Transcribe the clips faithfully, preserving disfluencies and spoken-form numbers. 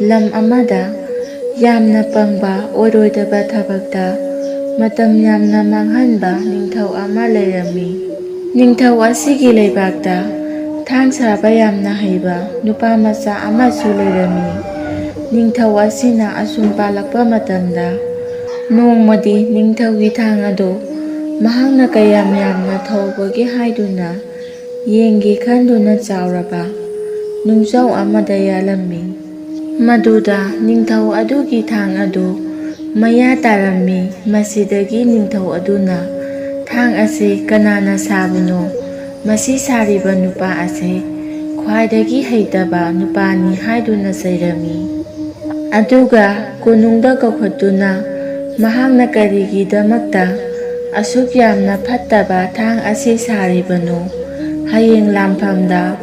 ꯂꯝ ꯑꯃꯗ ꯌꯥꯝꯅ ꯄꯪꯕ, ꯑꯣꯏꯔꯣꯏꯗꯕ ꯊꯕꯛꯇ ꯃꯇꯝ ꯌꯥꯝꯅ ꯃꯥꯡꯍꯟꯕ ꯅꯤꯡꯊꯧ ꯑꯃ ꯂꯩꯔꯝꯃꯤ꯫ ꯅꯤꯡꯊꯧ ꯑꯁꯤꯒꯤ ꯂꯩꯕꯥꯛꯇ ꯊꯥꯡ ꯁꯥꯕ ꯌꯥꯝꯅ ꯍꯩꯕ ꯅꯨꯄꯥ ꯃꯆꯥ ꯑꯃꯁꯨ ꯂꯩꯔꯝꯃꯤ꯫ ꯅꯤꯡꯊꯧ ꯑꯁꯤꯅ ꯑꯁꯨꯝ ꯄꯥꯜꯂꯛꯄ ꯃꯇꯝꯗ, ꯅꯣꯡꯃꯗꯤ ꯅꯤꯡꯊꯧꯒꯤ ꯊꯥꯡ ꯑꯗꯨ ꯃꯍꯥꯛꯅ ꯀꯌꯥꯝ ꯌꯥꯝꯅ ꯊꯧꯕꯒꯦ ꯍꯥꯏꯗꯨꯅ ꯌꯦꯡꯒꯦ ꯈꯟꯗꯨꯅ ꯆꯥꯎꯔꯕ ꯅꯨꯡꯖꯥꯎ ꯑꯃꯗ ꯌꯥꯜꯂꯝꯃꯤ꯫ ꯃꯗꯨꯗ ꯅꯤꯡꯊꯧ ꯑꯗꯨꯒꯤ ꯊꯥꯡ ꯑꯗꯨ ꯃꯌꯥ ꯇꯥꯔꯝꯃꯤ꯫ ꯃꯁꯤꯗꯒꯤ ꯅꯤꯡꯊꯧ ꯑꯗꯨꯅ, "ꯊꯥꯡ ꯑꯁꯤ ꯀꯅꯥꯅ ꯁꯥꯕꯅꯣ? ꯃꯁꯤ ꯁꯥꯔꯤꯕ ꯅꯨꯄꯥ ꯑꯁꯤ ꯈ꯭ꯋꯥꯏꯗꯒꯤ ꯍꯩꯇꯕ ꯅꯨꯄꯥꯅꯤ" ꯍꯥꯏꯗꯨꯅ ꯆꯩꯔꯝꯃꯤ꯫ ꯑꯗꯨꯒ ꯀꯣꯅꯨꯡꯗ ꯀꯧꯈꯠꯇꯨꯅ ꯃꯍꯥꯛꯅ ꯀꯔꯤꯒꯤꯗꯃꯛꯇ ꯑꯁꯨꯛ ꯌꯥꯝꯅ ꯐꯠꯇꯕ ꯊꯥꯡ ꯑꯁꯤ ꯁꯥꯔꯤꯕꯅꯣ? ꯍꯌꯦꯡ ꯂꯥꯟꯐꯝꯗ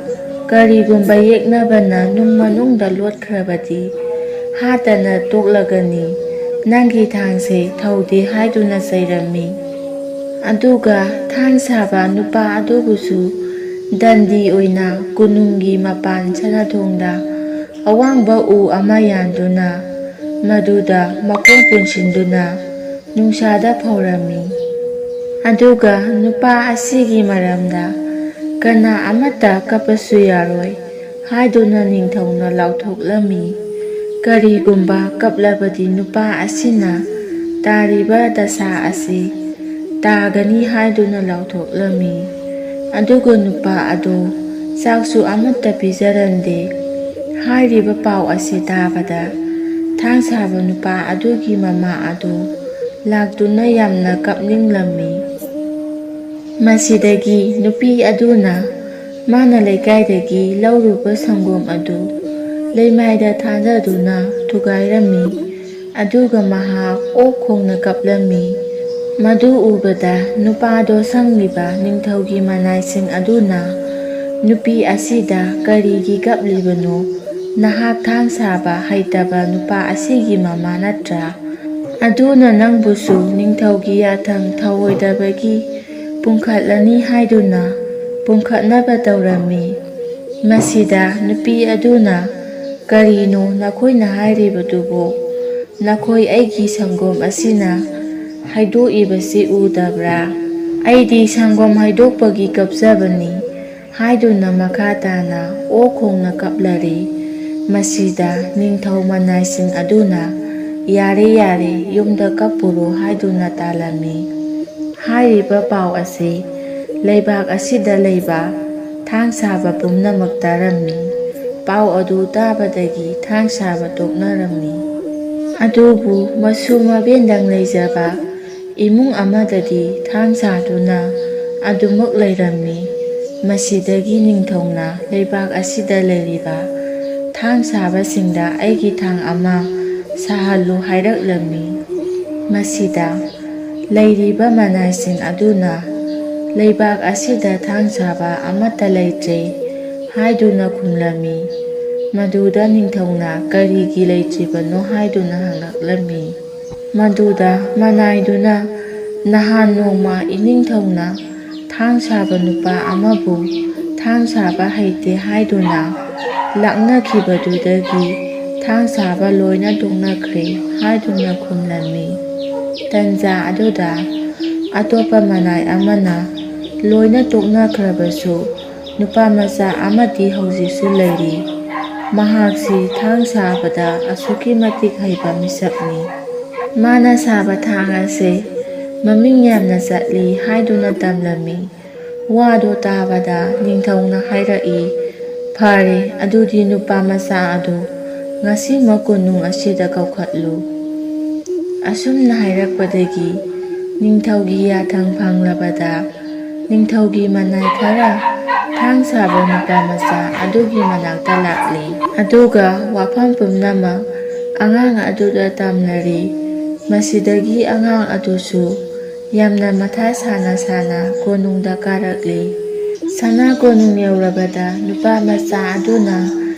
ꯀꯔꯤꯒꯨꯝꯕ ꯌꯦꯛꯅꯕꯅ ꯅꯨꯡ ꯃꯅꯨꯡꯗ ꯂꯣꯠꯈ꯭ꯔꯕꯗꯤ ꯍꯥꯠꯇꯅ ꯇꯣꯛꯂꯒꯅꯤ꯫ ꯅꯪꯒꯤ ꯊꯥꯡꯁꯦ ꯊꯧꯗꯦ ꯍꯥꯏꯗꯨꯅ ꯆꯩꯔꯝꯃꯤ꯫ ꯑꯗꯨꯒ ꯊꯥꯡ ꯁꯥꯕ ꯅꯨꯄꯥ ꯑꯗꯨꯕꯨꯁꯨ ꯗꯟꯗꯤ ꯑꯣꯏꯅ ꯀꯣꯅꯨꯡꯒꯤ ꯃꯄꯥꯟ ꯁꯅꯥꯊꯣꯡꯗ ꯑꯋꯥꯡꯕ ꯎ ꯑꯃ ꯌꯥꯟꯗꯨꯅ ꯃꯗꯨꯗ ꯃꯈꯣꯡ ꯄꯨꯟꯁꯤꯟꯗꯨꯅ ꯅꯨꯡꯁꯥꯗ ꯐꯧꯔꯝꯃꯤ꯫ ꯑꯗꯨꯒ ꯅꯨꯄꯥ ꯑꯁꯤꯒꯤ ꯃꯔꯝꯗ ꯀꯅꯥ ꯑꯃꯠꯇ ꯀꯞꯄꯁꯨ ꯌꯥꯔꯣꯏ ꯍꯥꯏꯗꯨꯅ ꯅꯤꯡꯊꯧꯅ ꯂꯥꯎꯊꯣꯛꯂꯝꯃꯤ꯫ ꯀꯔꯤꯒꯨꯝꯕ ꯀꯞꯂꯕꯗꯤ ꯅꯨꯄꯥ ꯑꯁꯤꯅ ꯇꯥꯔꯤꯕ ꯗꯁꯥ ꯑꯁꯤ ꯇꯥꯒꯅꯤ ꯍꯥꯏꯗꯨꯅ ꯂꯥꯎꯊꯣꯛꯂꯝꯃꯤ꯫ ꯑꯗꯨꯒ ꯅꯨꯄꯥ ꯑꯗꯨ ꯆꯥꯛꯁꯨ ꯑꯃꯠꯇ ꯄꯤꯖꯔꯝꯗꯦ꯫ ꯍꯥꯏꯔꯤꯕ ꯄꯥꯎ ꯑꯁꯤ ꯇꯥꯕꯗ ꯊꯥꯡ ꯁꯥꯕ ꯅꯨꯄꯥ ꯑꯗꯨꯒꯤ ꯃꯃꯥ ꯑꯗꯨ ꯂꯥꯛꯇꯨꯅ ꯌꯥꯝꯅ ꯀꯞꯅꯤꯡꯂꯝꯃꯤ꯫ ꯃꯁꯤꯗꯒꯤ ꯅꯨꯄꯤ ꯑꯗꯨꯅ ꯃꯥꯅ ꯂꯩꯀꯥꯏꯗꯒꯤ ꯂꯧꯔꯨꯕ ꯁꯪꯒꯣꯝ ꯑꯗꯨ ꯂꯩꯃꯥꯏꯗ ꯊꯥꯗꯗꯨꯅ ꯊꯨꯒꯥꯏꯔꯝꯃꯤ꯫ ꯑꯗꯨꯒ ꯃꯍꯥꯛ ꯑꯣꯛ ꯈꯣꯡꯅ ꯀꯞꯂꯝꯃꯤ꯫ ꯃꯗꯨ ꯎꯕꯗ ꯅꯨꯄꯥꯗꯣ ꯁꯪꯂꯤꯕ ꯅꯤꯡꯊꯧꯒꯤ ꯃꯅꯥꯏꯁꯤꯡ ꯑꯗꯨꯅ ꯅꯨꯄꯤ ꯑꯁꯤꯗ ꯀꯔꯤꯒꯤ ꯀꯞꯂꯤꯕꯅꯣ? ꯅꯍꯥꯛ ꯊꯥꯡ ꯁꯥꯕ ꯍꯩꯇꯕ ꯅꯨꯄꯥ ꯑꯁꯤꯒꯤ ꯃꯃꯥ ꯅꯠꯇ꯭ꯔꯥ? ꯑꯗꯨꯅ ꯅꯪꯕꯨꯁꯨ ꯅꯤꯡꯊꯧꯒꯤ ꯌꯥꯊꯪ ꯊꯧꯑꯣꯏꯗꯕꯒꯤ ꯄꯨꯝꯈꯠꯂꯅꯤ ꯍꯥꯏꯗꯨꯅ ꯄꯨꯝꯈꯠꯅꯕ ꯇꯧꯔꯝꯃꯤ꯫ ꯃꯁꯤꯗ ꯅꯨꯄꯤ ꯑꯗꯨꯅ "ꯀꯔꯤꯅꯣ ꯅꯈꯣꯏꯅ ꯍꯥꯏꯔꯤꯕꯗꯨꯕꯨ? ꯅꯈꯣꯏ ꯑꯩꯒꯤ ꯁꯪꯒꯣꯝ ꯑꯁꯤꯅ ꯍꯥꯏꯗꯣꯛꯏꯕꯁꯤ ꯎꯗꯕ꯭ꯔꯥ? ꯑꯩꯗꯤ ꯁꯪꯒꯣꯝ ꯍꯥꯏꯗꯣꯛꯄꯒꯤ ꯀꯞꯆꯕꯅꯤ" ꯍꯥꯏꯗꯨꯅ ꯃꯈꯥ ꯇꯥꯅ ꯑꯣꯛ ꯈꯣꯡꯅ ꯀꯞꯂꯔꯤ꯫ ꯃꯁꯤꯗ ꯅꯤꯡꯊꯧ ꯃꯅꯥꯏꯁꯤꯡ ꯑꯗꯨꯅ, "ꯌꯥꯔꯦ, ꯌꯥꯔꯦ, ꯌꯨꯝꯗ ꯀꯞꯄꯨꯔꯣ" ꯍꯥꯏꯗꯨꯅ ꯇꯥꯂꯝꯃꯤ꯫ ꯍꯥꯏꯔꯤꯕ ꯄꯥꯎ ꯑꯁꯤ ꯂꯩꯕꯥꯛ ꯑꯁꯤꯗ ꯂꯩꯕ ꯊꯥꯡ ꯁꯥꯕ ꯄꯨꯝꯅꯃꯛ ꯇꯥꯔꯝꯃꯤ꯫ ꯄꯥꯎ ꯑꯗꯨ ꯇꯥꯕꯗꯒꯤ ꯊꯥꯡ ꯁꯥꯕ ꯇꯣꯛꯅꯔꯝꯃꯤ꯫ ꯑꯗꯨꯕꯨ ꯃꯁꯨ ꯃꯕꯦꯟꯗꯪ ꯂꯩꯖꯕ ꯏꯃꯨꯡ ꯑꯃꯗꯗꯤ ꯊꯥꯡ ꯁꯥꯗꯨꯅ ꯑꯗꯨꯃꯛ ꯂꯩꯔꯝꯃꯤ꯫ ꯃꯁꯤꯗꯒꯤ ꯅꯤꯡꯊꯧꯅ ꯂꯩꯕꯥꯛ ꯑꯁꯤꯗ ꯂꯩꯔꯤꯕ ꯊꯥꯡ ꯁꯥꯕꯁꯤꯡꯗ ꯑꯩꯒꯤ ꯊꯥꯡ ꯑꯃ ꯁꯥꯍꯜꯂꯨ ꯍꯥꯏꯔꯛꯂꯝꯃꯤ꯫ ꯃꯁꯤꯗ ꯂꯩꯔꯤꯕ ꯃꯅꯥꯏꯁꯤꯡ ꯑꯗꯨꯅ, "ꯂꯩꯕꯥꯛ ꯑꯁꯤꯗ ꯊꯥꯡ ꯁꯥꯕ ꯑꯃꯠꯇ ꯂꯩꯇ꯭ꯔꯦ" ꯍꯥꯏꯗꯨꯅ ꯈꯨꯝꯂꯝꯃꯤ꯫ ꯃꯗꯨꯗ ꯅꯤꯡꯊꯧꯅ ꯀꯔꯤꯒꯤ ꯂꯩꯇ꯭ꯔꯤꯕꯅꯣ ꯍꯥꯏꯗꯨꯅ ꯍꯪꯂꯛꯂꯝꯃꯤ꯫ ꯃꯗꯨꯗ ꯃꯅꯥꯏꯗꯨꯅ, "ꯅꯍꯥꯟ ꯅꯣꯡꯃ ꯏꯅꯤꯡꯊꯧꯅ ꯊꯥꯡ ꯁꯥꯕ ꯅꯨꯄꯥ ꯑꯃꯕꯨ ꯊꯥꯡ ꯁꯥꯕ ꯍꯩꯇꯦ ꯍꯥꯏꯗꯨꯅ ꯂꯥꯛꯅꯈꯤꯕꯗꯨꯗꯒꯤ ꯊꯥꯡ ꯁꯥꯕ ꯂꯣꯏꯅ ꯇꯣꯛꯅꯈ꯭ꯔꯦ" ꯍꯥꯏꯗꯨꯅ ꯈꯨꯝꯂꯝꯃꯤ꯫ ꯇꯟꯖꯥ ꯑꯗꯨꯗ ꯑꯇꯣꯞꯄ ꯃꯅꯥꯏ ꯑꯃꯅ, "ꯂꯣꯏꯅ ꯇꯣꯛꯅꯈ꯭ꯔꯕꯁꯨ ꯅꯨꯄꯥ ꯃꯆꯥ ꯑꯃꯗꯤ ꯍꯧꯖꯤꯛꯁꯨ ꯂꯩꯔꯤ꯫ ꯃꯍꯥꯛꯁꯤ ꯊꯥꯡ ꯁꯥꯕꯗ ꯑꯁꯨꯛꯀꯤ ꯃꯇꯤꯛ ꯍꯩꯕ ꯃꯤꯁꯛꯅꯤ꯫ ꯃꯥꯅ ꯁꯥꯕ ꯊꯥꯡ ꯑꯁꯦ ꯃꯃꯤꯡ ꯌꯥꯝꯅ ꯆꯠꯂꯤ" ꯍꯥꯏꯗꯨꯅ ꯇꯝꯂꯝꯃꯤ꯫ ꯋꯥꯗꯨ ꯇꯥꯕꯗ ꯅꯤꯡꯊꯧꯅ ꯍꯥꯏꯔꯛꯏ, "ꯐꯔꯦ, ꯑꯗꯨꯗꯤ ꯅꯨꯄꯥ ꯃꯆꯥ ꯑꯗꯨ ꯉꯁꯤꯃꯛ ꯀꯣꯅꯨꯡ ꯑꯁꯤꯗ ꯀꯧꯈꯠꯂꯨ"꯫ ꯑꯁꯨꯝꯅ ꯍꯥꯏꯔꯛꯄꯗꯒꯤ ꯅꯤꯡꯊꯧꯒꯤ ꯌꯥꯊꯪ ꯐꯪꯂꯕꯗ ꯅꯤꯡꯊꯧꯒꯤ ꯃꯅꯥꯏ ꯈꯔ ꯊꯥꯡ ꯁꯥꯕ ꯅꯨꯄꯥ ꯃꯆꯥ ꯑꯗꯨꯒꯤ ꯃꯅꯥꯛꯇ ꯂꯥꯛꯂꯤ꯫ ꯑꯗꯨꯒ ꯋꯥꯐꯝ ꯄꯨꯝꯅꯃꯛ ꯑꯉꯥꯡ ꯑꯗꯨꯗ ꯇꯝꯅꯔꯤ꯫ ꯃꯁꯤꯗꯒꯤ ꯑꯉꯥꯡ ꯑꯗꯨꯁꯨ ꯌꯥꯝꯅ ꯃꯊꯥ ꯁꯥꯅ ꯁꯥꯅ ꯀꯣꯅꯨꯡꯗ ꯀꯥꯔꯛꯂꯤ꯫ ꯁꯅꯥ ꯀꯣꯅꯨꯡ ꯌꯧꯔꯕꯗ ꯅꯨꯄꯥ ꯃꯆꯥ ꯑꯗꯨꯅ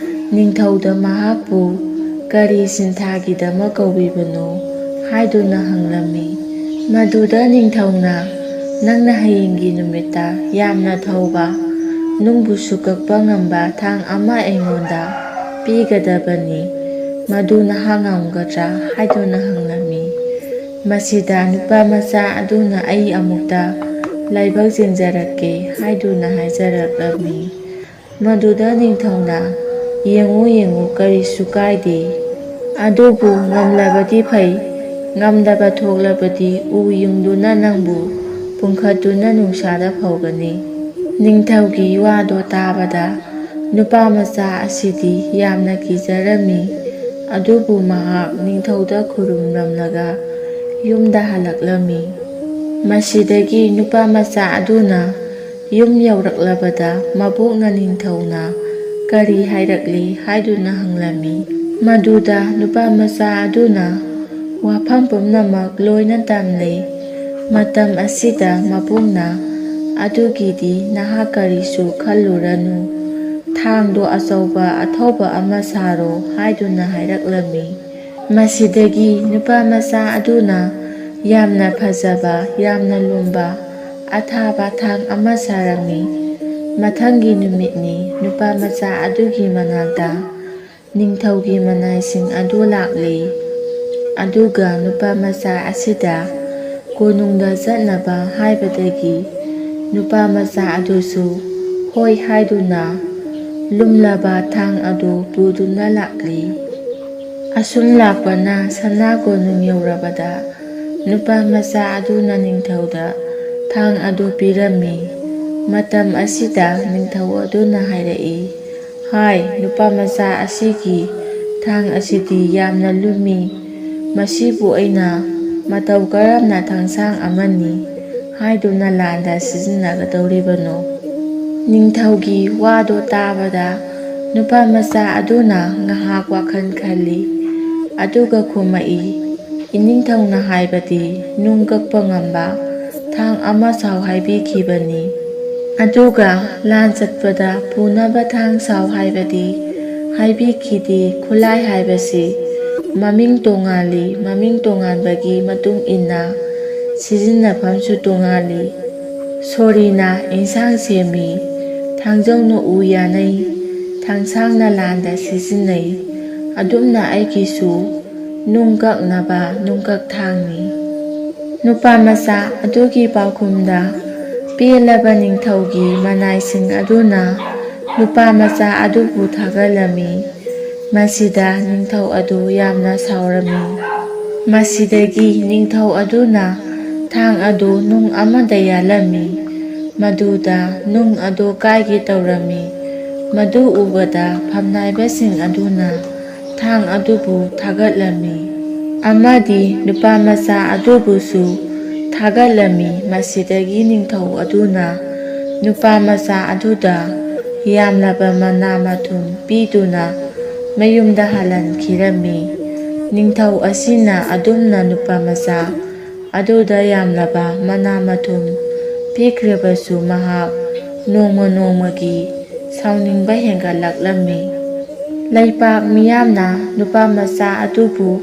ꯅꯤꯡꯊꯧꯗ ꯃꯍꯥꯛꯄꯨ ꯀꯔꯤ ꯁꯤꯟꯊꯥꯒꯤꯗꯃꯛ ꯀꯧꯕꯤꯕꯅꯣ ꯍꯥꯏꯗꯨꯅ ꯍꯪꯂꯝꯃꯤ꯫ ꯃꯗꯨꯗ ꯅꯤꯡꯊꯧꯅ, "ꯅꯪꯅ ꯍꯌꯦꯡꯒꯤ ꯅꯨꯃꯤꯠꯇ ꯌꯥꯝꯅ ꯊꯧꯕ, ꯅꯨꯡꯕꯨ ꯁꯨꯀꯛꯄ ꯉꯝꯕ ꯊꯥꯡ ꯑꯃ ꯑꯩꯉꯣꯟꯗ ꯄꯤꯒꯗꯕꯅꯤ꯫ ꯃꯗꯨ ꯅꯍꯥꯛ ꯉꯝꯒꯗ꯭ꯔꯥ ꯍꯥꯏꯗꯨꯅ ꯍꯪꯂꯝꯃꯤ꯫ ꯃꯁꯤꯗ ꯅꯨꯄꯥ ꯃꯆꯥ ꯑꯗꯨꯅ "ꯑꯩ ꯑꯃꯨꯛꯇ ꯂꯥꯏꯕꯛ ꯆꯦꯟꯖꯔꯛꯀꯦ" ꯍꯥꯏꯗꯨꯅ ꯍꯥꯏꯖꯔꯛꯂꯝꯃꯤ꯫ ꯃꯗꯨꯗ ꯅꯤꯡꯊꯧꯅ, "ꯌꯦꯡꯉꯨ, ꯌꯦꯡꯉꯨ, ꯀꯔꯤꯁꯨ ꯀꯥꯏꯗꯦ꯫ ꯑꯗꯨꯕꯨ ꯉꯝꯂꯕꯗꯤ ꯐꯩ, ꯉꯝꯗꯕ ꯊꯣꯛꯂꯕꯗꯤ ꯎ ꯌꯨꯡꯗꯨꯅ ꯅꯪꯕꯨ ꯄꯨꯝꯈꯠꯇꯨꯅ ꯅꯨꯡꯁꯥꯗ ꯐꯧꯒꯅꯤ"꯫ ꯅꯤꯡꯊꯧꯒꯤ ꯋꯥꯗꯣ ꯇꯥꯕꯗ ꯅꯨꯄꯥ ꯃꯆꯥ ꯑꯁꯤꯗꯤ ꯌꯥꯝꯅ ꯀꯤꯖꯔꯝꯃꯤ꯫ ꯑꯗꯨꯕꯨ ꯃꯍꯥꯛ ꯅꯤꯡꯊꯧꯗ ꯈꯨꯔꯨꯝꯂꯝꯂꯒ ꯌꯨꯝꯗ ꯍꯜꯂꯛꯂꯝꯃꯤ꯫ ꯃꯁꯤꯗꯒꯤ ꯅꯨꯄꯥ ꯃꯆꯥ ꯑꯗꯨꯅ ꯌꯨꯝ ꯌꯧꯔꯛꯂꯕꯗ ꯃꯕꯣꯛꯅ ꯅꯤꯡꯊꯧꯅ ꯀꯔꯤ ꯍꯥꯏꯔꯛꯂꯤ ꯍꯥꯏꯗꯨꯅ ꯍꯪꯂꯝꯃꯤ꯫ ꯃꯗꯨꯗ ꯅꯨꯄꯥ ꯃꯆꯥ ꯑꯗꯨꯅ, "ꯋꯥꯐꯝ ꯄꯨꯝꯅꯃꯛ ꯂꯣꯏꯅ ꯇꯝꯂꯦ꯫ ꯃꯇꯝ ꯑꯁꯤꯗ ꯃꯕꯣꯛꯅ, ꯑꯗꯨꯒꯤꯗꯤ ꯅꯍꯥꯛ ꯀꯔꯤꯁꯨ ꯈꯜꯂꯨꯔꯅꯨ꯫ ꯊꯥꯡꯗꯣ ꯑꯆꯧꯕ ꯑꯊꯧꯕ ꯑꯃ ꯁꯥꯔꯣ" ꯍꯥꯏꯗꯨꯅ ꯍꯥꯏꯔꯛꯂꯝꯃꯤ꯫ ꯃꯁꯤꯗꯒꯤ ꯅꯨꯄꯥ ꯃꯆꯥ ꯑꯗꯨꯅ ꯌꯥꯝꯅ ꯐꯖꯕ, ꯌꯥꯝꯅ ꯂꯨꯝꯕ, ꯑꯊꯥꯕ ꯊꯥꯡ ꯑꯃ ꯁꯥꯔꯝꯃꯤ꯫ ꯃꯊꯪꯒꯤ ꯅꯨꯃꯤꯠꯅꯤ, ꯅꯨꯄꯥ ꯃꯆꯥ ꯑꯗꯨꯒꯤ ꯃꯅꯥꯛꯇ ꯅꯤꯡꯊꯧꯒꯤ ꯃꯅꯥꯏꯁꯤꯡ ꯑꯗꯨ ꯂꯥꯛꯂꯤ꯫ ꯑꯗꯨꯒ ꯅꯨꯄꯥ ꯃꯆꯥ ꯑꯁꯤꯗ ꯀꯣꯅꯨꯡꯗ ꯆꯠꯅꯕ ꯍꯥꯏꯕꯗꯒꯤ ꯅꯨꯄꯥ ꯃꯆꯥ ꯑꯗꯨꯁꯨ ꯍꯣꯏ ꯍꯥꯏꯗꯨꯅ ꯂꯨꯝꯂꯕ ꯊꯥꯡ ꯑꯗꯨ ꯄꯨꯗꯨꯅ ꯂꯥꯛꯂꯤ꯫ ꯑꯁꯨꯝ ꯂꯥꯛꯄꯅ ꯁꯅꯥ ꯀꯣꯅꯨꯡ ꯌꯧꯔꯕꯗ ꯅꯨꯄꯥ ꯃꯆꯥ ꯑꯗꯨꯅ ꯅꯤꯡꯊꯧꯗ ꯊꯥꯡ ꯑꯗꯨ ꯄꯤꯔꯝꯃꯤ꯫ ꯃꯇꯝ ꯑꯁꯤꯗ ꯅꯤꯡꯊꯧ ꯑꯗꯨꯅ ꯍꯥꯏꯔꯛꯏ, "ꯍꯥꯏ, ꯅꯨꯄꯥ ꯃꯆꯥ ꯑꯁꯤꯒꯤ ꯊꯥꯡ ꯑꯁꯤꯗꯤ ꯌꯥꯝꯅ ꯂꯨꯝꯃꯤ꯫ ꯃꯁꯤꯕꯨ ꯑꯩꯅ ꯃꯇꯧ ꯀꯔꯝꯅ ꯊꯥꯡꯁꯥꯡ ꯑꯃꯅꯤ ꯍꯥꯏꯗꯨꯅ ꯂꯥꯟꯗ ꯁꯤꯖꯤꯟꯅꯒꯗꯧꯔꯤꯕꯅꯣ?" ꯅꯤꯡꯊꯧꯒꯤ ꯋꯥꯗꯣ ꯇꯥꯕꯗ ꯅꯨꯄꯥ ꯃꯆꯥ ꯑꯗꯨꯅ ꯉꯥꯏꯍꯥꯛ ꯋꯥꯈꯜ ꯈꯜꯂꯤ꯫ ꯑꯗꯨꯒ ꯈꯨꯝꯃꯛꯏ, "ꯏꯅꯤꯡꯊꯧꯅ ꯍꯥꯏꯕꯗꯤ ꯅꯨꯡ ꯀꯛꯄ ꯉꯝꯕ ꯊꯥꯡ ꯑꯃ ꯁꯥꯎ ꯍꯥꯏꯕꯤꯈꯤꯕꯅꯤ꯫ ꯑꯗꯨꯒ ꯂꯥꯟ ꯆꯠꯄꯗ ꯄꯨꯅꯕ ꯊꯥꯡ ꯁꯥꯎ ꯍꯥꯏꯕꯗꯤ ꯍꯥꯏꯕꯤꯈꯤꯗꯦ꯫ ꯈꯨꯠꯂꯥꯏ ꯍꯥꯏꯕꯁꯤ ꯃꯃꯤꯡ ꯇꯣꯉꯥꯜꯂꯤ, ꯃꯃꯤꯡ ꯇꯣꯉꯥꯟꯕꯒꯤ ꯃꯇꯨꯡ ꯏꯟꯅ ꯁꯤꯖꯤꯟꯅꯐꯝꯁꯨ ꯇꯣꯉꯥꯜꯂꯤ꯫ ꯁꯣꯔꯤꯅ ꯏꯟꯁꯥꯡ ꯁꯦꯝꯃꯤ, ꯊꯥꯡꯖꯧꯅ ꯎ ꯌꯥꯅꯩ, ꯂꯥꯡꯁꯥꯡꯅ ꯂꯥꯟꯗ ꯁꯤꯖꯤꯟꯅꯩ꯫ ꯑꯗꯨꯝꯅ ꯑꯩꯒꯤꯁꯨ ꯅꯨꯡ ꯀꯛꯅꯕ ꯅꯨꯡꯀꯛ ꯊꯥꯡꯅꯤ꯫ ꯅꯨꯄꯥ ꯃꯆꯥ ꯑꯗꯨꯒꯤ ꯄꯥꯎꯈꯨꯝꯗ ꯄꯦꯜꯂꯕ ꯅꯤꯡꯊꯧꯒꯤ ꯃꯅꯥꯏꯁꯤꯡ ꯑꯗꯨꯅ ꯅꯨꯄꯥ ꯃꯆꯥ ꯑꯗꯨꯕꯨ ꯊꯥꯒꯠꯂꯝꯃꯤ꯫ ꯃꯁꯤꯗ ꯅꯤꯡꯊꯧ ꯑꯗꯨ ꯌꯥꯝꯅ ꯁꯥꯎꯔꯝꯃꯤ꯫ ꯃꯁꯤꯗꯒꯤ ꯅꯤꯡꯊꯧ ꯑꯗꯨꯅ ꯊꯥꯡ ꯑꯗꯨ ꯅꯨꯡ ꯑꯃꯗ ꯌꯥꯜꯂꯝꯃꯤ꯫ ꯃꯗꯨꯗ ꯅꯨꯡ ꯑꯗꯨ ꯀꯥꯏꯒꯦ ꯇꯧꯔꯝꯃꯤ꯫ ꯃꯗꯨ ꯎꯕꯗ ꯐꯝꯅꯥꯏꯕꯁꯤꯡ ꯑꯗꯨꯅ ꯊꯥꯡ ꯑꯗꯨꯕꯨ ꯊꯥꯒꯠꯂꯝꯃꯤ ꯑꯃꯗꯤ ꯅꯨꯄꯥ ꯃꯆꯥ ꯑꯗꯨꯕꯨꯁꯨ ꯊꯥꯒꯠꯂꯝꯃꯤ꯫ ꯃꯁꯤꯗꯒꯤ ꯅꯤꯡꯊꯧ ꯑꯗꯨꯅ ꯅꯨꯄꯥ ꯃꯆꯥ ꯑꯗꯨꯗ ꯌꯥꯝꯂꯕ ꯃꯅꯥ ꯃꯊꯨꯝ ꯄꯤꯗꯨꯅ ꯃꯌꯨꯝꯗ ꯍꯜꯍꯟꯈꯤꯔꯝꯃꯤ꯫ ꯅꯤꯡꯊꯧ ꯑꯁꯤꯅ ꯑꯗꯨꯝꯅ ꯅꯨꯄꯥ ꯃꯆꯥ ꯑꯗꯨꯗ ꯌꯥꯝꯂꯕ ꯃꯅꯥ ꯃꯊꯨꯝ ꯄꯤꯈ꯭ꯔꯕꯁꯨ, ꯃꯍꯥꯛ ꯅꯣꯡꯃ ꯅꯣꯡꯃꯒꯤ ꯁꯥꯎꯅꯤꯡꯕ ꯍꯦꯟꯒꯠꯂꯛꯂꯝꯃꯤ꯫ ꯂꯩꯄꯥꯛ ꯃꯤꯌꯥꯝꯅ ꯅꯨꯄꯥ ꯃꯆꯥ ꯑꯗꯨꯕꯨ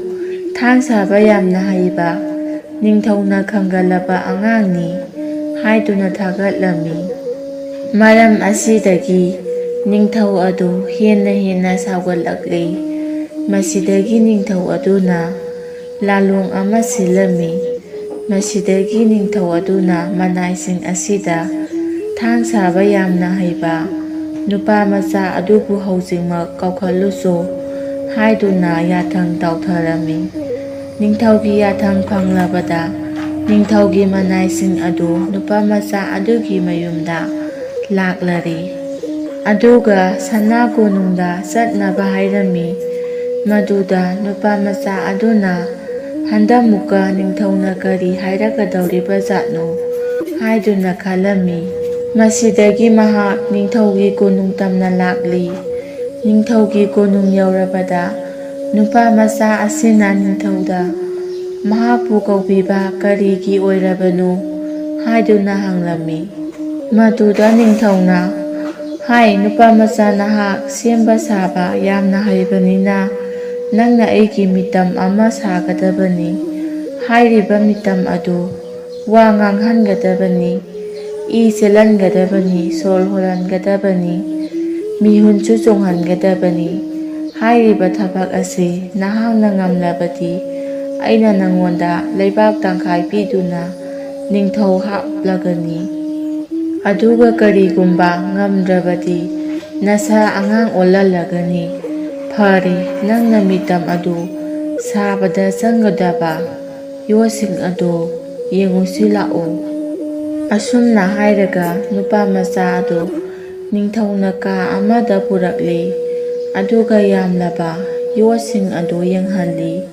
ꯊꯥꯡ ꯁꯥꯕ ꯌꯥꯝꯅ ꯍꯩꯕ, ꯅꯤꯡꯊꯧꯅ ꯈꯪꯒꯜꯂꯕ ꯑꯉꯥꯡꯅꯤ ꯍꯥꯏꯗꯨꯅ ꯊꯥꯒꯠꯂꯝꯃꯤ꯫ ꯃꯔꯝ ꯑꯁꯤꯗꯒꯤ ꯅꯤꯡꯊꯧ ꯑꯗꯨ ꯍꯦꯟꯅ ꯍꯦꯟꯅ ꯁꯥꯎꯒꯠꯂꯛꯂꯤ꯫ ꯃꯁꯤꯗꯒꯤ ꯅꯤꯡꯊꯧ ꯑꯗꯨꯅ ꯂꯥꯂꯣꯡ ꯑꯃ ꯁꯤꯜꯂꯝꯃꯤ꯫ ꯃꯁꯤꯗꯒꯤ ꯅꯤꯡꯊꯧ ꯑꯗꯨꯅ ꯃꯅꯥꯏꯁꯤꯡ ꯑꯁꯤꯗ ꯊꯥꯡ ꯁꯥꯕ ꯌꯥꯝꯅ ꯍꯩꯕ ꯅꯨꯄꯥ ꯃꯆꯥ ꯑꯗꯨꯕꯨ ꯍꯧꯖꯤꯛꯃꯛ ꯀꯧꯈꯠꯂꯨꯁꯨ ꯍꯥꯏꯗꯨꯅ ꯌꯥꯊꯪ ꯇꯧꯊꯔꯝꯃꯤ꯫ ꯅꯤꯡꯊꯧꯒꯤ ꯌꯥꯊꯪ ꯐꯪꯂꯕꯗ ꯅꯤꯡꯊꯧꯒꯤ ꯃꯅꯥꯏꯁꯤꯡ ꯑꯗꯨ ꯅꯨꯄꯥ ꯃꯆꯥ ꯑꯗꯨꯒꯤ ꯃꯌꯨꯝꯗ ꯂꯥꯛꯂꯔꯤ꯫ ꯑꯗꯨꯒ ꯁꯅꯥ ꯀꯣꯅꯨꯡꯗ ꯆꯠꯅꯕ ꯍꯥꯏꯔꯝꯃꯤ꯫ ꯃꯗꯨꯗ ꯅꯨꯄꯥ ꯃꯆꯥ ꯑꯗꯨꯅ ꯍꯟꯗꯛꯃꯨꯛꯀ ꯅꯤꯡꯊꯧꯅ ꯀꯔꯤ ꯍꯥꯏꯔꯛꯀꯗꯧꯔꯤꯕ ꯖꯥꯠꯅꯣ ꯍꯥꯏꯗꯨꯅ ꯈꯜꯂꯝꯃꯤ꯫ ꯃꯁꯤꯗꯒꯤ ꯃꯍꯥꯛ ꯅꯤꯡꯊꯧꯒꯤ ꯀꯣꯅꯨꯡ ꯇꯝꯅ ꯂꯥꯛꯂꯤ꯫ ꯅꯤꯡꯊꯧꯒꯤ ꯀꯣꯅꯨꯡ ꯌꯧꯔꯕꯗ ꯅꯨꯄꯥ ꯃꯆꯥ ꯑꯁꯤꯅ ꯅꯤꯡꯊꯧꯗ ꯃꯍꯥꯛꯄꯨ ꯀꯧꯕꯤꯕ ꯀꯔꯤꯒꯤ ꯑꯣꯏꯔꯕꯅꯣ ꯍꯥꯏꯗꯨꯅ ꯍꯪꯂꯝꯃꯤ꯫ ꯃꯗꯨꯗ ꯅꯤꯡꯊꯧꯅ, "ꯍꯥꯏ, ꯅꯨꯄꯥ ꯃꯆꯥ, ꯅꯍꯥꯛ ꯁꯦꯝꯕ ꯁꯥꯕ ꯌꯥꯝꯅ ꯍꯩꯕꯅꯤꯅ ꯅꯪꯅ ꯑꯩꯒꯤ ꯃꯤꯇꯝ ꯑꯃ ꯁꯥꯒꯗꯕꯅꯤ꯫ ꯍꯥꯏꯔꯤꯕ ꯃꯤꯇꯝ ꯑꯗꯨ ꯋꯥ ꯉꯥꯡꯍꯟꯒꯗꯕꯅꯤ, ꯏ ꯆꯦꯜꯍꯟꯒꯗꯕꯅꯤ, ꯁꯣꯔ ꯍꯣꯜꯍꯟꯒꯗꯕꯅꯤ꯫ ꯃꯤꯍꯨꯟꯁꯨ ꯆꯣꯡꯍꯟꯒꯗꯕꯅꯤ꯫ ꯍꯥꯏꯔꯤꯕ ꯊꯕꯛ ꯑꯁꯤ ꯅꯍꯥꯛꯅ ꯉꯝꯂꯕꯗꯤ, ꯑꯩꯅ ꯅꯉꯣꯟꯗ ꯂꯩꯕꯥꯛ ꯇꯪꯈꯥꯏ ꯄꯤꯗꯨꯅ ꯅꯤꯡꯊꯧ ꯍꯥꯞꯂꯒꯅꯤ꯫ ꯑꯗꯨꯒ ꯀꯔꯤꯒꯨꯝꯕ ꯉꯝꯗ꯭ꯔꯕꯗꯤ, ꯅꯁꯥ ꯑꯉꯥꯡ ꯑꯣꯜꯍꯜꯂꯒꯅꯤ꯫ ꯐꯔꯦ, ꯅꯪꯅ ꯃꯤꯇꯝ ꯑꯗꯨ ꯁꯥꯕꯗ ꯆꯪꯒꯗꯕ ꯌꯣꯠꯁꯤꯡ ꯑꯗꯨ ꯌꯦꯡꯉꯨꯁꯤ ꯂꯥꯛꯎ꯫ ꯑꯁꯨꯝꯅ ꯍꯥꯏꯔꯒ ꯅꯨꯄꯥ ꯃꯆꯥ ꯑꯗꯨ ꯅꯤꯡꯊꯧꯅ ꯀꯥ ꯑꯃꯗ ꯄꯨꯔꯛꯂꯤ, ꯑꯗꯨꯒ ꯌꯥꯝꯂꯕ ꯌꯣꯠꯁꯤꯡ ꯑꯗꯨ ꯌꯦꯡꯍꯜꯂꯤ꯫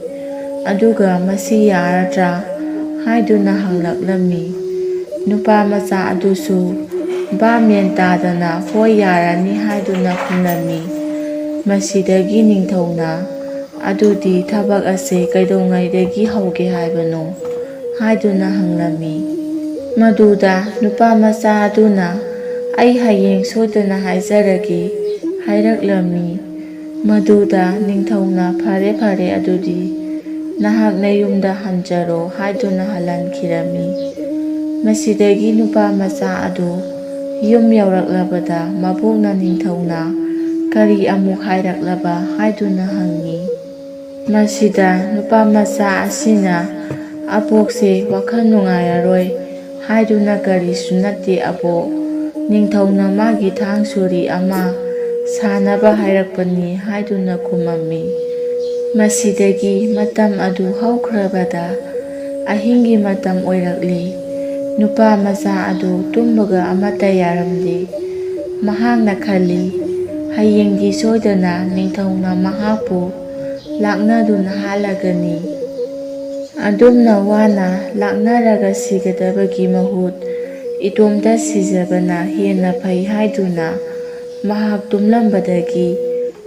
ꯑꯗꯨꯒ "ꯃꯁꯤ ꯌꯥꯔꯗ꯭ꯔꯥ?" ꯍꯥꯏꯗꯨꯅ ꯍꯪꯂꯛꯂꯝꯃꯤ꯫ ꯅꯨꯄꯥ ꯃꯆꯥ ꯑꯗꯨꯁꯨ ꯚꯥꯞ ꯃꯦꯟ ꯇꯥꯗꯅ "ꯍꯣꯏ, ꯌꯥꯔꯅꯤ" ꯍꯥꯏꯗꯨꯅ ꯈꯨꯝꯂꯝꯃꯤ꯫ ꯃꯁꯤꯗꯒꯤ ꯅꯤꯡꯊꯧꯅ "ꯑꯗꯨꯗꯤ ꯊꯕꯛ ꯑꯁꯦ ꯀꯩꯗꯧꯉꯩꯗꯒꯤ ꯍꯧꯒꯦ ꯍꯥꯏꯕꯅꯣ?" ꯍꯥꯏꯗꯨꯅ ꯍꯪꯂꯝꯃꯤ꯫ ꯃꯗꯨꯗ ꯅꯨꯄꯥ ꯃꯆꯥ ꯑꯗꯨꯅ "ꯑꯩ ꯍꯌꯦꯡ ꯁꯣꯏꯗꯅ ꯍꯥꯏꯖꯔꯒꯦ" ꯍꯥꯏꯔꯛꯂꯝꯃꯤ꯫ ꯃꯗꯨꯗ ꯅꯤꯡꯊꯧꯅ "ꯐꯔꯦ, ꯐꯔꯦ, ꯑꯗꯨꯗꯤ ꯅꯍꯥꯛ ꯅꯌꯨꯝꯗ ꯍꯟꯖꯔꯣ" ꯍꯥꯏꯗꯨꯅ ꯍꯜꯍꯟꯈꯤꯔꯝꯃꯤ꯫ ꯃꯁꯤꯗꯒꯤ ꯅꯨꯄꯥ ꯃꯆꯥ ꯑꯗꯨ ꯌꯨꯝ ꯌꯧꯔꯛꯂꯕꯗ ꯃꯕꯣꯛꯅ ꯅꯤꯡꯊꯧꯅ "ꯀꯔꯤ ꯑꯃꯨꯛ ꯍꯥꯏꯔꯛꯂꯕ?" ꯍꯥꯏꯗꯨꯅ ꯍꯪꯉꯤ꯫ ꯃꯁꯤꯗ ꯅꯨꯄꯥ ꯃꯆꯥ ꯑꯁꯤꯅ "ꯑꯕꯣꯛꯁꯦ ꯋꯥꯈꯜ ꯅꯨꯡꯉꯥꯏꯔꯔꯣꯏ" ꯍꯥꯏꯗꯨꯅ "ꯀꯔꯤꯁꯨ ꯅꯠꯇꯦ ꯑꯕꯣꯛ, ꯅꯤꯡꯊꯧꯅ ꯃꯥꯒꯤ ꯊꯥꯡ ꯁꯣꯔꯤ ꯑꯃ ꯁꯥꯅꯕ ꯍꯥꯏꯔꯛꯄꯅꯤ" ꯍꯥꯏꯗꯨꯅ ꯈꯨꯝꯃꯝꯃꯤ꯫ ꯃꯁꯤꯗꯒꯤ ꯃꯇꯝ ꯑꯗꯨ ꯍꯧꯈ꯭ꯔꯕꯗ ꯑꯍꯤꯡꯒꯤ ꯃꯇꯝ ꯑꯣꯏꯔꯛꯂꯤ꯫ ꯅꯨꯄꯥ ꯃꯆꯥ ꯑꯗꯨ ꯇꯨꯝꯕꯒ ꯑꯃꯠꯇ ꯌꯥꯔꯝꯗꯦ꯫ ꯃꯍꯥꯛꯅ ꯈꯜꯂꯤ, "ꯍꯌꯦꯡꯗꯤ ꯁꯣꯏꯗꯅ ꯅꯤꯡꯊꯧꯅ ꯃꯍꯥꯛꯄꯨ ꯂꯥꯛꯅꯗꯨꯅ ꯍꯥꯠꯂꯒꯅꯤ꯫ ꯑꯗꯨꯝꯅ ꯋꯥꯅ ꯂꯥꯛꯅꯔꯒ ꯁꯤꯒꯗꯕꯒꯤ ꯃꯍꯨꯠ ꯏꯇꯣꯝꯇ ꯁꯤꯖꯕꯅ ꯍꯦꯟꯅ ꯐꯩ" ꯍꯥꯏꯗꯨꯅ ꯃꯍꯥꯛ ꯇꯨꯝꯂꯝꯕꯗꯒꯤ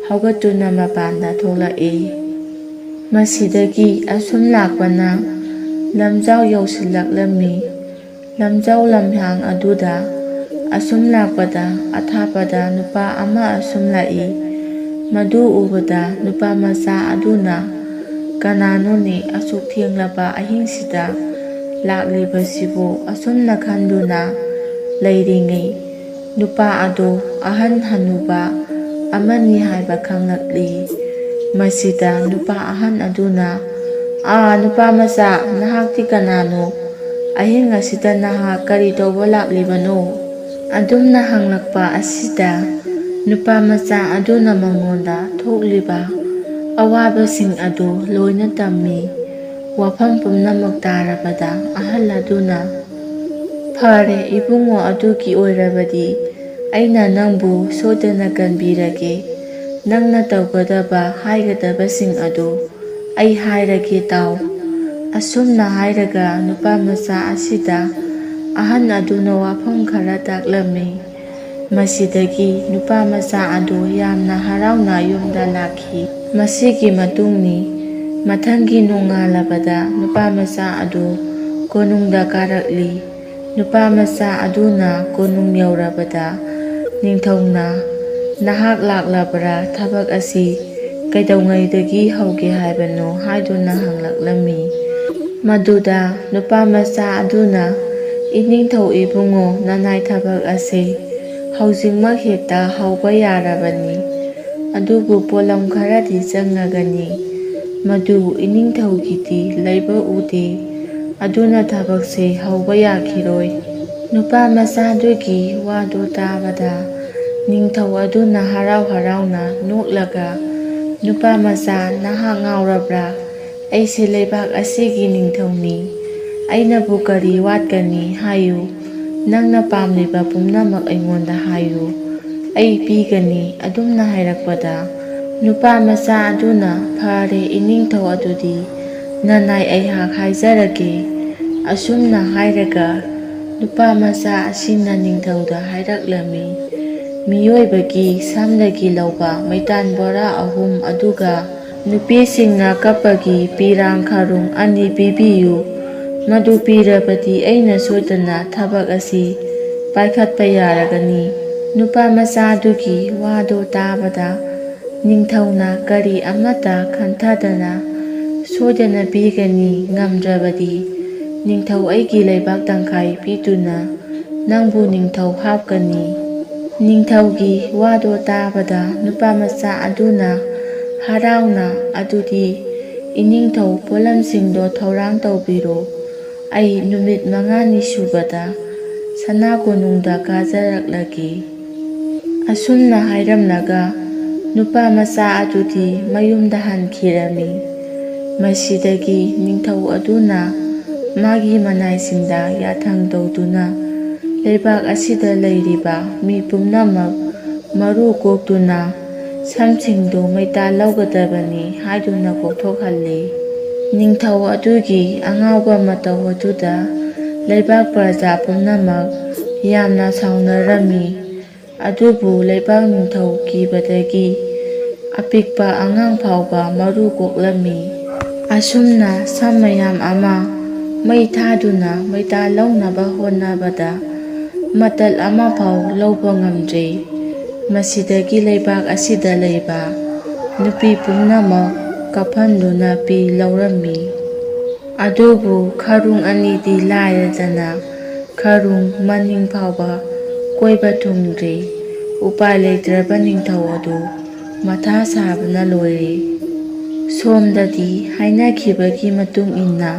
ꯍꯧꯒꯠꯇꯨꯅ ꯃꯄꯥꯟꯗ ꯊꯣꯛꯂꯛꯏ꯫ ꯃꯁꯤꯗꯒꯤ ꯑꯁꯨꯝ ꯂꯥꯛꯄꯅ ꯂꯝꯖꯥꯎ ꯌꯧꯁꯤꯜꯂꯛꯂꯝꯃꯤ꯫ ꯂꯝꯖꯥꯎ ꯂꯝꯍꯥꯡ ꯑꯗꯨꯗ ꯑꯁꯨꯝ ꯂꯥꯛꯄꯗ ꯑꯊꯥꯞꯄꯗ ꯅꯨꯄꯥ ꯑꯃ ꯑꯁꯨꯝ ꯂꯥꯛꯏ꯫ ꯃꯗꯨ ꯎꯕꯗ ꯅꯨꯄꯥ ꯃꯆꯥ ꯑꯗꯨꯅ, "ꯀꯅꯥꯅꯣꯅꯦ ꯑꯁꯨꯛ ꯊꯦꯡꯂꯕ ꯑꯍꯤꯡꯁꯤꯗ ꯂꯥꯛꯂꯤꯕꯁꯤꯕꯨ?" ꯑꯁꯨꯝꯅ ꯈꯟꯗꯨꯅ ꯂꯩꯔꯤꯉꯩ, ꯅꯨꯄꯥ ꯑꯗꯨ ꯑꯍꯟ ꯍꯅꯨꯕ ꯑꯃꯅꯤ ꯍꯥꯏꯕ ꯈꯪꯂꯛꯂꯤ꯫ ꯃꯁꯤꯗ ꯅꯨꯄꯥ ꯑꯍꯟ ꯑꯗꯨꯅ, "ꯑꯥ, ꯅꯨꯄꯥ ꯃꯆꯥ, ꯅꯍꯥꯛꯇꯤ ꯀꯅꯥꯅꯣ? ꯑꯍꯤꯡ ꯑꯁꯤꯗ ꯅꯍꯥꯛ ꯀꯔꯤ ꯇꯧꯕ ꯂꯥꯛꯂꯤꯕꯅꯣ?" ꯑꯗꯨꯝꯅ ꯍꯪꯂꯛꯄ ꯑꯁꯤꯗ ꯅꯨꯄꯥ ꯃꯆꯥ ꯑꯗꯨꯅ ꯃꯉꯣꯟꯗ ꯊꯣꯛꯂꯤꯕ ꯑꯋꯥꯕꯁꯤꯡ ꯑꯗꯨ ꯂꯣꯏꯅ ꯇꯝꯃꯤ꯫ ꯋꯥꯐꯝ ꯄꯨꯝꯅꯃꯛ ꯇꯥꯔꯕꯗ ꯑꯍꯜ ꯑꯗꯨꯅ, "ꯐꯔꯦ ꯏꯕꯨꯡꯉꯣ, ꯑꯗꯨꯒꯤ ꯑꯣꯏꯔꯕꯗꯤ ꯑꯩꯅ ꯅꯪꯕꯨ ꯁꯣꯏꯗꯅ ꯀꯟꯕꯤꯔꯒꯦ꯫ ꯅꯪꯅ ꯇꯧꯒꯗꯕ, ꯍꯥꯏꯒꯗꯕꯁꯤꯡ ꯑꯗꯨ ꯑꯩ ꯍꯥꯏꯔꯒꯦ ꯇꯥꯎ꯫" ꯑꯁꯨꯝꯅ ꯍꯥꯏꯔꯒ ꯅꯨꯄꯥ ꯃꯆꯥ ꯑꯁꯤꯗ ꯑꯍꯟ ꯑꯗꯨꯅ ꯋꯥꯐꯝ ꯈꯔ ꯇꯥꯛꯂꯝꯃꯤ꯫ ꯃꯁꯤꯗꯒꯤ ꯅꯨꯄꯥ ꯃꯆꯥ ꯑꯗꯨ ꯌꯥꯝꯅ ꯍꯔꯥꯎꯅ ꯌꯨꯝꯗ ꯂꯥꯛꯈꯤ꯫ ꯃꯁꯤꯒꯤ ꯃꯇꯨꯡꯅꯤ꯫ ꯃꯊꯪꯒꯤ ꯅꯣꯡꯉꯥꯜꯂꯕꯗ ꯅꯨꯄꯥ ꯃꯆꯥ ꯑꯗꯨ ꯀꯣꯅꯨꯡꯗ ꯀꯥꯔꯛꯂꯤ꯫ ꯅꯨꯄꯥ ꯃꯆꯥ ꯑꯗꯨꯅ ꯀꯣꯅꯨꯡ ꯌꯧꯔꯕꯗ ꯅꯤꯡꯊꯧꯅ, "ꯅꯍꯥꯛ ꯂꯥꯛꯂꯕ꯭ꯔꯥ? ꯊꯕꯛ ꯑꯁꯤ ꯀꯩꯗꯧꯉꯩꯗꯒꯤ ꯍꯧꯒꯦ ꯍꯥꯏꯕꯅꯣ?" ꯍꯥꯏꯗꯨꯅ ꯍꯪꯂꯛꯂꯝꯃꯤ꯫ ꯃꯗꯨꯗ ꯅꯨꯄꯥ ꯃꯆꯥ ꯑꯗꯨꯅ, "ꯏꯅꯤꯡꯊꯧ ꯏꯕꯨꯡꯉꯣ, ꯅꯅꯥꯏ ꯊꯕꯛ ꯑꯁꯤ ꯍꯧꯖꯤꯛꯃꯛ ꯍꯦꯛꯇ ꯍꯧꯕ ꯌꯥꯔꯕꯅꯤ꯫ ꯑꯗꯨꯕꯨ ꯄꯣꯠꯂꯝ ꯈꯔꯗꯤ ꯆꯪꯉꯒꯅꯤ꯫ ꯃꯗꯨ ꯏꯅꯤꯡꯊꯧꯒꯤꯗꯤ ꯂꯩꯕ ꯎꯗꯦ꯫ ꯑꯗꯨꯅ ꯊꯕꯛꯁꯦ ꯍꯧꯕ ꯌꯥꯈꯤꯔꯣꯏ꯫" ꯅꯨꯄꯥ ꯃꯆꯥꯗꯨꯒꯤ ꯋꯥꯗꯨ ꯇꯥꯕꯗ ꯅꯤꯡꯊꯧ ꯑꯗꯨꯅ ꯍꯔꯥꯎ ꯍꯔꯥꯎꯅ ꯅꯣꯛꯂꯒ, "ꯅꯨꯄꯥ ꯃꯆꯥ, ꯅꯍꯥꯛ ꯉꯥꯎꯔꯕ꯭ꯔꯥ? ꯑꯩꯁꯦ ꯂꯩꯕꯥꯛ ꯑꯁꯤꯒꯤ ꯅꯤꯡꯊꯧꯅꯤ꯫ ꯑꯩꯅꯕꯨ ꯀꯔꯤ ꯋꯥꯠꯀꯅꯤ ꯍꯥꯏꯌꯨ? ꯅꯪꯅ ꯄꯥꯝꯂꯤꯕ ꯄꯨꯝꯅꯃꯛ ꯑꯩꯉꯣꯟꯗ ꯍꯥꯏꯌꯨ꯫ ꯑꯩ ꯄꯤꯒꯅꯤ꯫" ꯑꯗꯨꯝꯅ ꯍꯥꯏꯔꯛꯄꯗ ꯅꯨꯄꯥ ꯃꯆꯥ ꯑꯗꯨꯅ, "ꯐꯔꯦ ꯏꯅꯤꯡꯊꯧ, ꯑꯗꯨꯗꯤ ꯅꯅꯥꯏ ꯑꯩꯍꯥꯛ ꯍꯥꯏꯖꯔꯒꯦ꯫" ꯑꯁꯨꯝꯅ ꯍꯥꯏꯔꯒ ꯅꯨꯄꯥ ꯃꯆꯥ ꯑꯁꯤꯅ ꯅꯤꯡꯊꯧꯗ ꯍꯥꯏꯔꯛꯂꯝꯃꯤ, "ꯃꯤꯑꯣꯏꯕꯒꯤ ꯁꯝꯗꯒꯤ ꯂꯧꯕ ꯃꯩꯇꯥꯟ ꯕꯣꯔꯥ ꯑꯍꯨꯝ ꯑꯗꯨꯒ ꯅꯨꯄꯤꯁꯤꯡꯅ ꯀꯞꯄꯒꯤ ꯄꯤꯔꯥꯡ ꯈꯔꯨꯡ ꯑꯅꯤ ꯄꯤꯕꯤꯌꯨ꯫ ꯃꯗꯨ ꯄꯤꯔꯕꯗꯤ ꯑꯩꯅ ꯁꯣꯏꯗꯅ ꯊꯕꯛ ꯑꯁꯤ ꯄꯥꯏꯈꯠꯄ ꯌꯥꯔꯒꯅꯤ꯫" ꯅꯨꯄꯥ ꯃꯆꯥꯗꯨꯒꯤ ꯋꯥꯗꯨ ꯇꯥꯕꯗ ꯅꯤꯡꯊꯧꯅ ꯀꯔꯤ ꯑꯃꯠꯇ ꯈꯟꯊꯗꯅ, "ꯁꯣꯏꯗꯅ ꯄꯤꯒꯅꯤ, ꯉꯝꯗ꯭ꯔꯕꯗꯤ ꯅꯤꯡꯊꯧ ꯑꯩꯒꯤ ꯂꯩꯕꯥꯛ ꯇꯪꯈꯥꯏ ꯄꯤꯗꯨꯅ ꯅꯪꯕꯨ ꯅꯤꯡꯊꯧ ꯍꯥꯞꯀꯅꯤ꯫" ꯅꯤꯡꯊꯧꯒꯤ ꯋꯥꯗꯣ ꯇꯥꯕꯗ ꯅꯨꯄꯥ ꯃꯆꯥ ꯑꯗꯨꯅ ꯍꯔꯥꯎꯅ, "ꯑꯗꯨꯗꯤ ꯏꯅꯤꯡꯊꯧ ꯄꯣꯠꯂꯝꯁꯤꯡꯗꯣ ꯊꯧꯔꯥꯡ ꯇꯧꯕꯤꯔꯣ, ꯑꯩ ꯅꯨꯃꯤꯠ ꯃꯉꯥꯅꯤ ꯁꯨꯕꯗ ꯁꯅꯥ ꯀꯣꯅꯨꯡꯗ ꯀꯥꯖꯔꯛꯂꯒꯦ"꯫ ꯑꯁꯨꯝꯅ ꯍꯥꯏꯔꯝꯂꯒ ꯅꯨꯄꯥ ꯃꯆꯥ ꯑꯗꯨꯗꯤ ꯃꯌꯨꯝꯗ ꯍꯟꯈꯤꯔꯝꯃꯤ꯫ ꯃꯁꯤꯗꯒꯤ ꯅꯤꯡꯊꯧ ꯑꯗꯨꯅ ꯃꯥꯒꯤ ꯃꯅꯥꯏꯁꯤꯡꯗ ꯌꯥꯊꯪ ꯇꯧꯗꯨꯅ, "ꯂꯩꯕꯥꯛ ꯑꯁꯤꯗ ꯂꯩꯔꯤꯕ ꯃꯤ ꯄꯨꯝꯅꯃꯛ ꯃꯔꯨ ꯀꯣꯛꯇꯨꯅ ꯁꯝꯁꯤꯡꯗꯨ ꯃꯩꯇꯥꯜ ꯂꯧꯒꯗꯕꯅꯤ" ꯍꯥꯏꯗꯨꯅ ꯀꯣꯛꯊꯣꯛꯍꯜꯂꯤ꯫ ꯅꯤꯡꯊꯧ ꯑꯗꯨꯒꯤ ꯑꯉꯥꯎꯕ ꯃꯇꯧ ꯑꯗꯨꯗ ꯂꯩꯕꯥꯛ ꯄ꯭ꯔꯖꯥ ꯄꯨꯝꯅꯃꯛ ꯌꯥꯝꯅ ꯁꯥꯎꯅꯔꯝꯃꯤ꯫ ꯑꯗꯨꯕꯨ ꯂꯩꯕꯥꯛ ꯅꯤꯡꯊꯧ ꯀꯤꯕꯗꯒꯤ ꯑꯄꯤꯛꯄ ꯑꯉꯥꯡ ꯐꯥꯎꯕ ꯃꯔꯨ ꯀꯣꯛꯂꯝꯃꯤ꯫ ꯑꯁꯨꯝꯅ ꯁꯝ ꯃꯌꯥꯝ ꯑꯃ ꯃꯩ ꯊꯥꯗꯨꯅ ꯃꯩꯇꯥꯜ ꯂꯧꯅꯕ ꯍꯣꯠꯅꯕꯗ ꯃꯇꯠ ꯑꯃꯐꯥꯎ ꯂꯧꯕ ꯉꯝꯗ꯭ꯔꯦ꯫ ꯃꯁꯤꯗꯒꯤ ꯂꯩꯕꯥꯛ ꯑꯁꯤꯗ ꯂꯩꯕ ꯅꯨꯄꯤ ꯄꯨꯝꯅꯃꯛ ꯀꯞꯐꯟꯗꯨꯅ ꯄꯤ ꯂꯧꯔꯝꯃꯤ꯫ ꯑꯗꯨꯕꯨ ꯈꯔꯨꯡ ꯑꯅꯤꯗꯤ ꯂꯥꯏꯔꯗꯅ ꯈꯔꯨꯡ ꯃꯅꯤꯡ ꯐꯥꯎꯕ ꯀꯣꯏꯕ ꯊꯨꯡꯗ꯭ꯔꯤ꯫ ꯎꯄꯥꯏ ꯂꯩꯇ꯭ꯔꯕ ꯅꯤꯡꯊꯧ ꯑꯗꯨ ꯃꯊꯥ ꯁꯥꯕꯅ ꯂꯣꯏꯔꯦ꯫ ꯁꯣꯝꯗꯗꯤ ꯍꯥꯏꯅꯈꯤꯕꯒꯤ ꯃꯇꯨꯡ ꯏꯟꯅ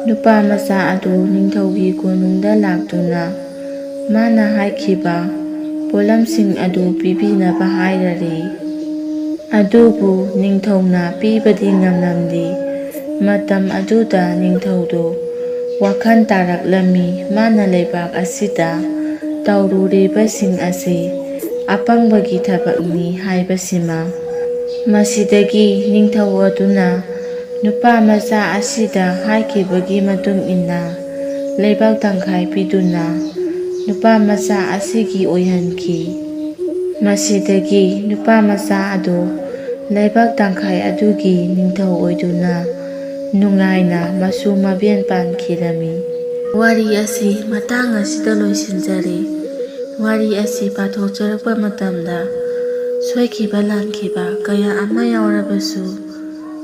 ꯅꯨꯄꯥ ꯃꯆꯥ ꯑꯗꯨ ꯅꯤꯡꯊꯧꯒꯤ ꯀꯣꯅꯨꯡꯗ ꯂꯥꯛꯇꯨꯅ ꯃꯥꯅ ꯍꯥꯏꯈꯤꯕ ꯄꯣꯠꯂꯝꯁꯤꯡ ꯑꯗꯨ ꯄꯤꯕꯤꯅꯕ ꯍꯥꯏꯔꯔꯦ꯫ ꯑꯗꯨꯕꯨ ꯅꯤꯡꯊꯧꯅ ꯄꯤꯕꯗꯤ ꯉꯝꯂꯝꯗꯦ꯫ ꯃꯇꯝ ꯑꯗꯨꯗ ꯅꯤꯡꯊꯧꯗꯨ ꯋꯥꯈꯜ ꯇꯥꯔꯛꯂꯝꯃꯤ, ꯃꯥꯅ ꯂꯩꯕꯥꯛ ꯑꯁꯤꯗ ꯇꯧꯔꯨꯔꯤꯕꯁꯤꯡ ꯑꯁꯤ ꯑꯄꯪꯕꯒꯤ ꯊꯕꯛꯅꯤ ꯍꯥꯏꯕꯁꯤꯃ꯫ ꯃꯁꯤꯗꯒꯤ ꯅꯤꯡꯊꯧ ꯑꯗꯨꯅ ꯅꯨꯄꯥ ꯃꯆꯥ ꯑꯁꯤꯗ ꯍꯥꯏꯈꯤꯕꯒꯤ ꯃꯇꯨꯡ ꯏꯟꯅ ꯂꯩꯕꯥꯛ ꯇꯪꯈꯥꯏ ꯄꯤꯗꯨꯅ ꯅꯨꯄꯥ ꯃꯆꯥ ꯑꯁꯤꯒꯤ ꯑꯣꯏꯍꯟꯈꯤ꯫ ꯃꯁꯤꯗꯒꯤ ꯅꯨꯄꯥ ꯃꯆꯥ ꯑꯗꯨ ꯂꯩꯕꯥꯛ ꯇꯪꯈꯥꯏ ꯑꯗꯨꯒꯤ ꯅꯤꯡꯊꯧ ꯑꯣꯏꯗꯨꯅ ꯅꯨꯡꯉꯥꯏꯅ ꯃꯁꯨ ꯃꯕꯦꯟ ꯄꯥꯟꯈꯤꯔꯝꯃꯤ꯫ ꯋꯥꯔꯤ ꯑꯁꯤ ꯃꯇꯥꯡ ꯑꯁꯤꯗ ꯂꯣꯏꯁꯤꯟꯖꯔꯦ꯫ ꯋꯥꯔꯤ ꯑꯁꯤ ꯄꯥꯊꯣꯛꯆꯔꯛꯄ ꯃꯇꯝꯗ ꯁꯣꯏꯈꯤꯕ ꯂꯥꯟꯈꯤꯕ ꯀꯌꯥ ꯑꯃ ꯌꯥꯎꯔꯕꯁꯨ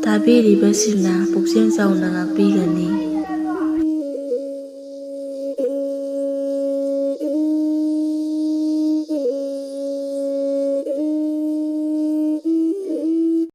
ꯇꯥꯕꯤꯔꯤꯕꯁꯤꯡꯅ ꯄꯨꯛꯆꯦꯜ ꯆꯥꯎꯅ ꯉꯥꯛꯄꯤꯒꯅꯤ꯫